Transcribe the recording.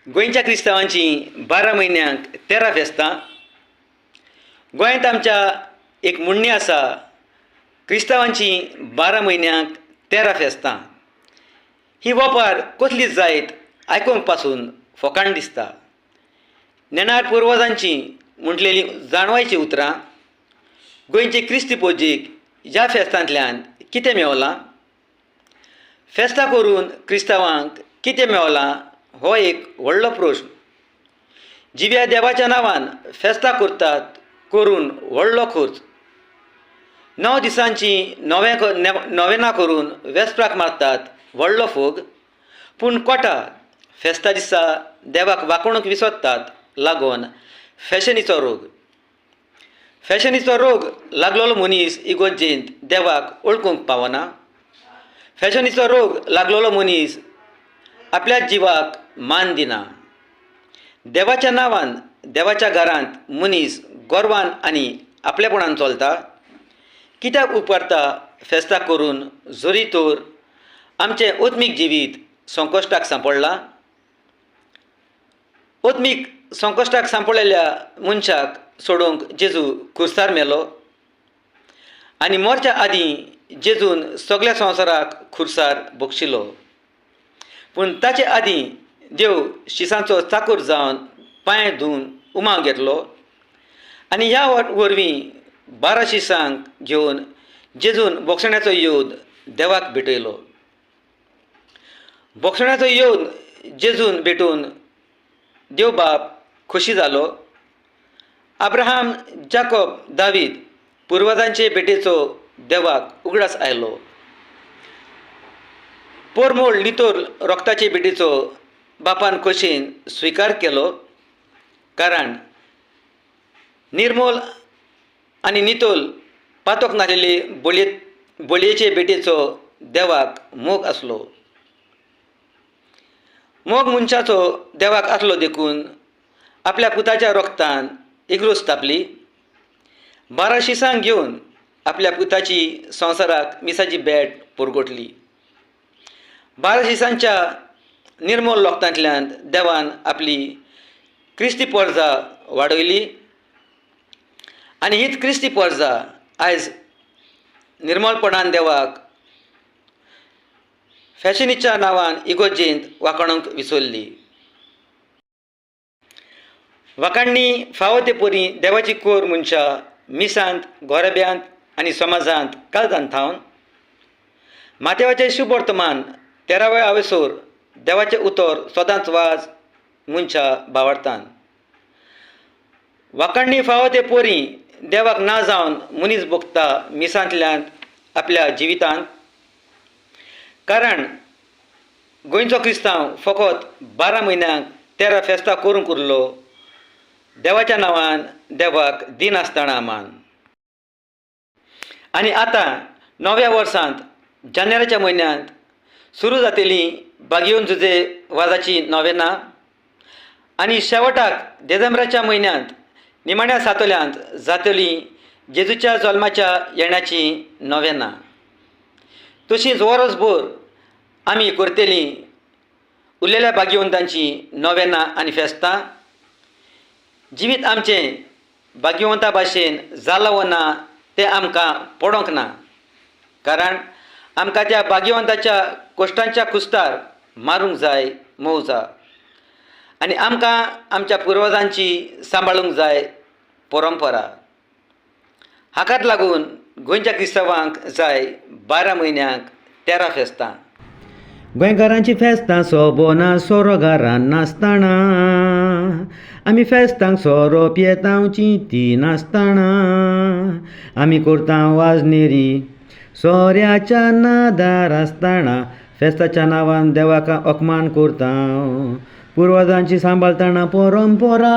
गोंयच्या क्रिस्तांवांचीं 12 म्हयन्यांक 13 फेस्तां. गोंयांत आमच्या एक म्हणणी आसा, क्रिस्तांवांचीं 12 म्हयन्यांक 13 फेस्तां. ही ओपार कसली जायत आयकूंक पासून फोकाण दिसता. नेणार पुर्वजांची म्हटलेलीं जाणवायचीं उतरां गोंयचे क्रिस्ती पोजीक ह्या फेस्तांतल्यान कितें मेवलां? फेस्तां करून क्रिस्तांवांक कितें मेवलां हो एक व्हडलो प्रस्न. जिव्या देवाच्या नांवान फेस्तां करतात करून व्हडलो खर्च. 9 दिसांची नोवेनां करून वेस्प्राक मारतात व्हडलो फोग. पूण कोटा फेस्ता दिसा देवाक वाकोणूक विसरतात लागून फॅशनीचो रोग. फॅशनीचो रोग लागलेलो मनीस इगोर्जेंत देवाक वळखूंक पावना. फॅशनीचो रोग लागलेलो मनीस आपल्या जिवाक मान दिना. देवाच्या नांवान देवाच्या घरांत मनीस गोरवान आनी आपलेपणान चलता. कित्याक उपकारता फेस्तां करून जरी तर आमचें आत्मीक जिवीत संकश्टाक सांपडलां? आत्मीक संकश्टाक सांपडलेल्या मनशाक सोडोवंक जेजू खुर्सार मेलो आनी मरच्या आदीं जेजून सगल्या संवसाराक खुर्सार बक्षिलो. पूण ताचे आदीं देव शिसांचो चाकूर जावन पांय धुवन उमाव घेतलो आनी ह्या वरवीं 12 शिसांक घेवन जेजून बोगसण्याचो येवन देवाक भेटयलो. बोगसण्याचो येवन जेजून भेटून देव बाप खोशी जालो. अब्राहम, जाकोब, दावीद पुर्वजांचे भेटेचो देवाक उगडास आयलो. पोरमोळ नितोर रोगताचे भेटेचो बापान खोशयेन स्विकार केलो, कारण निर्मोल आनी नितोल पातोक नाशिल्ले बळयेचे भेटेचो देवाक मोग आसलो. मोग मनशाचो देवाक आसलो देखून आपल्या पुताच्या रोगतान इगरोज स्थापली. 12 शिसांक घेवन आपल्या पुताची संवसाराक मिसाची भेट पुरगोटली. 12 शिसांच्या निर्मोल लोकांतल्यान देवान आपली क्रिस्ती परजा वाडयली आनी हीच क्रिस्ती परजा आयज निर्मलपणान देवाक फॅशनीच्या नांवान इगोर्जेंत वांकणूंक विसरली. वांकांनी फावो ते परी देवाची कोर मनशां मिसांत, गोरब्यांत आनी समाजांत काळजांत थावन माथ्यावाचें शुभ वर्तमान 13व्या आवेसोर देवाचें उतर सदांच वाज मनशां बावडतान. वांकांनी फावो ते परी देवाक ना जावन मनीस भोगता मिसांतल्यान आपल्या जिवितांत. कारण गोंयचो क्रिस्तांव फकत 12 म्हयन्यांक 13 फेस्तां करूंक उरलो देवाच्या नांवान देवाक दिनासतना मान. आनी आतां नव्या वर्सांत जानेवारीच्या म्हयन्यांत सुरू जातली बागयोन जुजे वाजाची नोवेनां आनी शेवटाक देजेंब्राच्या म्हयन्यांत निमाण्या सातोल्यांत जातली जेजूच्या जल्माच्या येण्याची नोवेनां. तशींच वरसभर आमी करतलीं उरलेल्या भाग्यवंतांची नोवेनां आनी फेस्तां. जिवीत आमचें भाग्यवंता भाशेन जालां वो ना तें आमकां पडोंक ना, कारण आमकां त्या भाग्यवंताच्या कश्टांच्या खुस्तार मारूंक जाय मौजा आनी आमकां आमच्या पुर्वजांची सांबाळूंक जाय परंपरा. हाकाच लागून गोंयच्या क्रिस्तांवांक जाय 12 म्हयन्यांक 13 फेस्तां. गोंयकारांची फेस्तां सोबोना सोरो घरान नासतना, आमी फेस्तांक सोरो पियेता चिंती नासतना, आमी करता वाजनेरी सोऱ्याच्या नादार आसतना, फेस्ताच्या नांवान देवाक अपमान करता, पुर्वजांची सांबाळतना परंपरा.